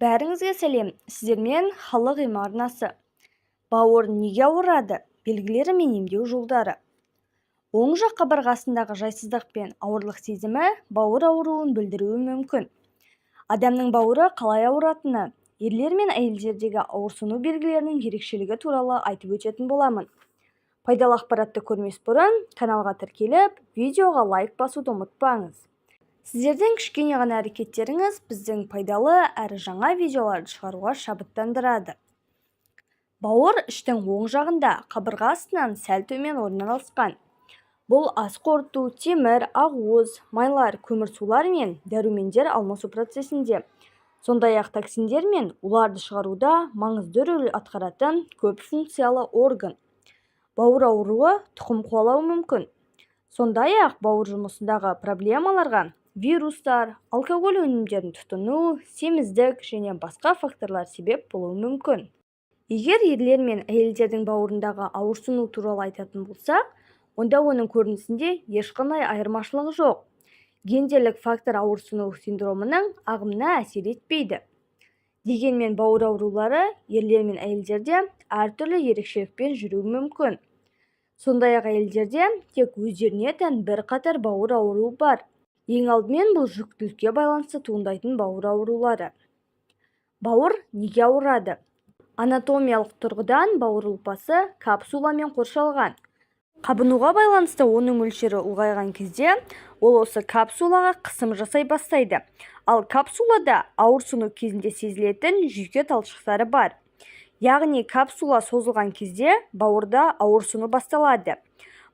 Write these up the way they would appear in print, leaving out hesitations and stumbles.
Бәріңізге сәлем! Сіздермен Халық емі арнасы. Бауыр неге ауырады? Белгілері мен емдеу жолдары. Оң жақ қабырғасындағы жайсыздық пен ауырлық сезімі бауыр ауруын білдіруі мүмкін. Адамның бауыры қалай ауыратыны, ерлер мен әйелдердегі ауырсыну белгілерінің ерекшелігі туралы айтып өтетін боламын. Пайдалы ақпаратты көрмес бұрын каналға тіркеліп, видеоға лайк басуды ұмытпаңыз. Сіздердің кішкене ғана әрекеттеріңіз біздің пайдалы әрі жаңа видеоларды шығаруға шабыттандырады. Бауыр іштің оң жағында, қабырға астынан сәл төмен орналасқан. Бұл ас қорыту, темір, ақуыз, майлар, көмірсулар мен дәрумендер алмасу процесінде, сондай-ақ токсиндер мен уларды шығаруда маңызды рөл атқаратын көп функциялы орган. Бауыр ауруы тұқым қуалауы мүмкін. Сондай-ақ бауыр жұмысындағы проблемаларға вирустар, алкоголь өнімдерін тұтыну, семіздік және басқа факторлар себеп болуы мүмкін. Егер ерлер мен әйелдердің бауырындағы ауырсыну туралы айтатын болсақ, онда оның көрінісінде ешқандай айырмашылық жоқ. Гендерлік фактор ауырсыну синдромының ағымына әсер етпейді. Дегенмен бауыр аурулары ерлер мен әйелдерде әртүрлі ерекшелікпен жүруі мүмкін. Сондай-ақ әйелдерде тек өздеріне тән бірқатар бауыр ауруы бар. Ең алдымен бұл жүктілікке байланысты туындайтын бауыр аурулары. Бауыр неге ауырады? Анатомиялық тұрғыдан бауыр ұлпасы капсуламен қоршалған. Қабынуға байланысты оның мөлшері ұлғайған кезде, ол осы капсулаға қысым жасай бастайды. Ал капсулада ауырсыну кезінде сезілетін жүйке талшықтары бар. Яғни капсула созылған кезде бауырда ауырсыну басталады.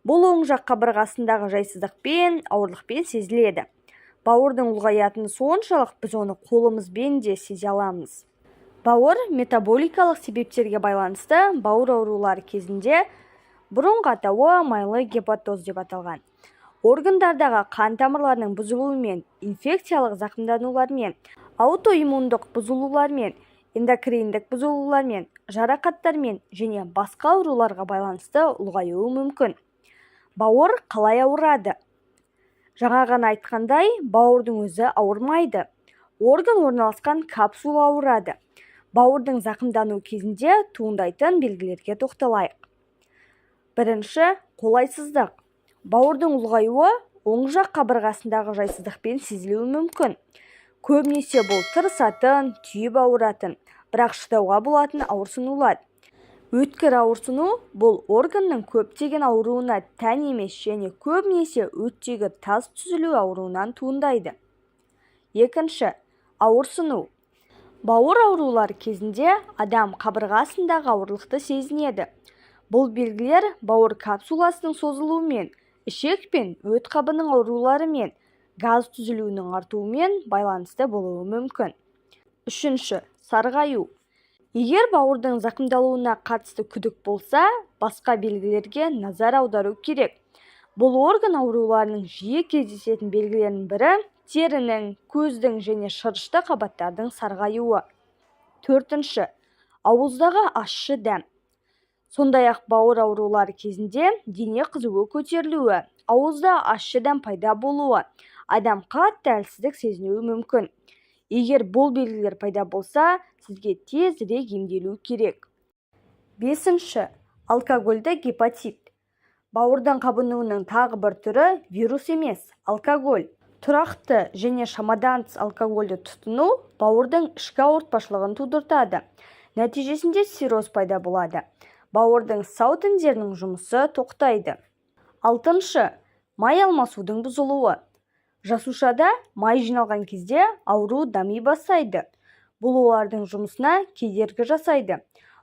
Бұл оң жақ қабырғасындағы жайсыздықпен, ауырлықпен сезіледі. Бауырдың ұлғаятыны соншалық, біз оны қолымызбен де сезе аламыз. Бауыр метаболикалық себептерге байланысты бауыр аурулары кезінде, бұрынғы атауы майлы гепатоз деп аталған, органдардағы қан тамырларының бұзылуымен, инфекциялық зақымданулармен, аутоиммундық бұзылулармен, эндокриндік бұзылулармен, жарақаттармен және басқа ауруларға байланысты ұлғаюы мүмкін. Бауыр қалай ауырады? Жаңа ғана айтқандай, бауырдың өзі ауырмайды. Орган орналасқан капсула ауырады. Бауырдың зақымдануы кезінде туындайтын белгілерге тоқталайық. Бірінші, қолайсыздық. Бауырдың ұлғаюы оң жақ қабырғасындағы жайсыздықпен сезілуі мүмкін. Көбінесе бұл тырысатын, түйіп ауыратын, бірақ шыдауға болатын ауырсынулар. Өткір ауырсыну бұл органның көптеген ауруына тән емес және көбінесе өттегі тас түзілу ауруынан туындайды. Екінші, ауырсыну. Бауыр аурулары кезінде адам қабырға астындағы ауырлықты сезінеді. Бұл белгілер бауыр капсуласының созылуымен, ішек пен өт қабының ауруларымен, газ түзілуінің артуымен байланысты болуы мүмкін. Үшінші, сарғаю. Егер бауырдың зақымдалуына қатысты күдік болса, басқа белгілерге назар аудару керек. Бұл орган ауруларының жиі кездесетін белгілерінің бірі – терінің, көздің және шырышты қабаттардың сарғаюы. Төртінші, ауыздағы ащы дәм. Сондай-ақ бауыр аурулары кезінде дене қызуы көтерілуі, ауызда ащы дәм пайда болуы, адам қатты әлсіздік сезінуі мүмкін. Егер бұл белгілер пайда болса, сізге тезірек емделу керек. Бесінші, алкогольді гепатит. Бауырдың қабынуының тағы бір түрі вирус емес, алкоголь. Тұрақты және шамадан тыс алкогольді тұтыну бауырдың ішкі ауыртпашылығын тудыртады. Нәтижесінде цирроз пайда болады. Бауырдың сау тіндерінің жұмысы тоқтайды. Алтыншы, май алмасудың бұзылуы. Жасушада май жиналған кезде ауру дами бастайды. Бұл олардың жұмысына кедергі жасайды.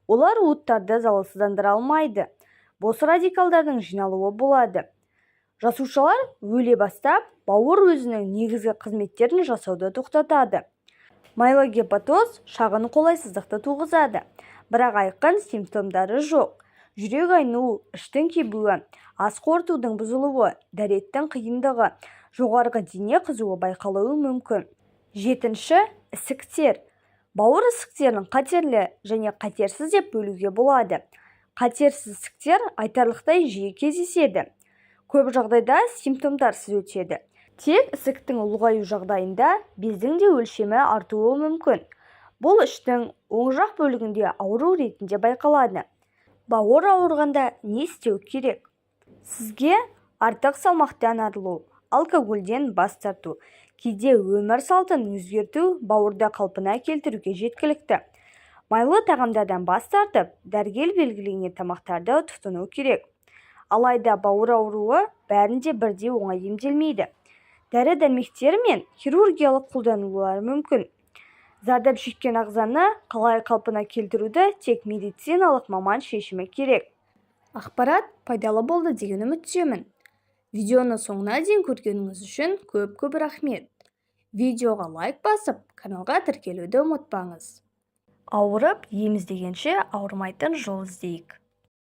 Олар уыттарды залалсыздандыра алмайды. Бос радикалдардың жиналуы болады. Жасушалар өле бастап, бауыр өзінің негізгі қызметтерін жасауды тоқтатады. Майлы гепатоз шағын қолайсыздықты туғызады, бірақ айқын симптомдары жоқ. Жүрек айну, іштің кебуі, ас қорытудың бұзылуы, дәреттің қиындығы, жоғарғы дене қызуы байқалуы мүмкін. Жетінші, ісіктер. Бауыр ісіктерін қатерлі және қатерсіз деп бөлуге болады. Қатерсіз ісіктер айтарлықтай жиі кездеседі. Көп жағдайда симптомдарсыз өтеді. Тек ісіктің ұлғаю жағдайында бездің де өлшемі артуы мүмкін. Бұл іштің оң жақ бөлігінде ауру ретінде байқалады. Бауыр ауырғанда не істеу керек? Сізге артық салмақтан арылу, алкогольден бас тарту, кейде өмір салтын өзгерту бауырды қалпына келтіруге жеткілікті. Майлы тағамдардан бас тартып, дәрігер белгілеген тамақтарды тұтыну керек. Алайда бауыр ауруы бәрінде бірдей оңай емделмейді. Дәрі-дәрмектер мен хирургиялық қолданулары мүмкін. Зардап шеккен ағзаны қалай қалпына келтіруді тек медициналық маман шешімі керек. Ақпарат пайдалы болды деген үміттемін. Видеоны соңына дейін көргеніңіз үшін көп-көп рахмет. Видеоға лайк басып, каналға тіркелуді ұмытпаңыз. Ауырып ем іздегенше, ауырмайтын жол іздейік.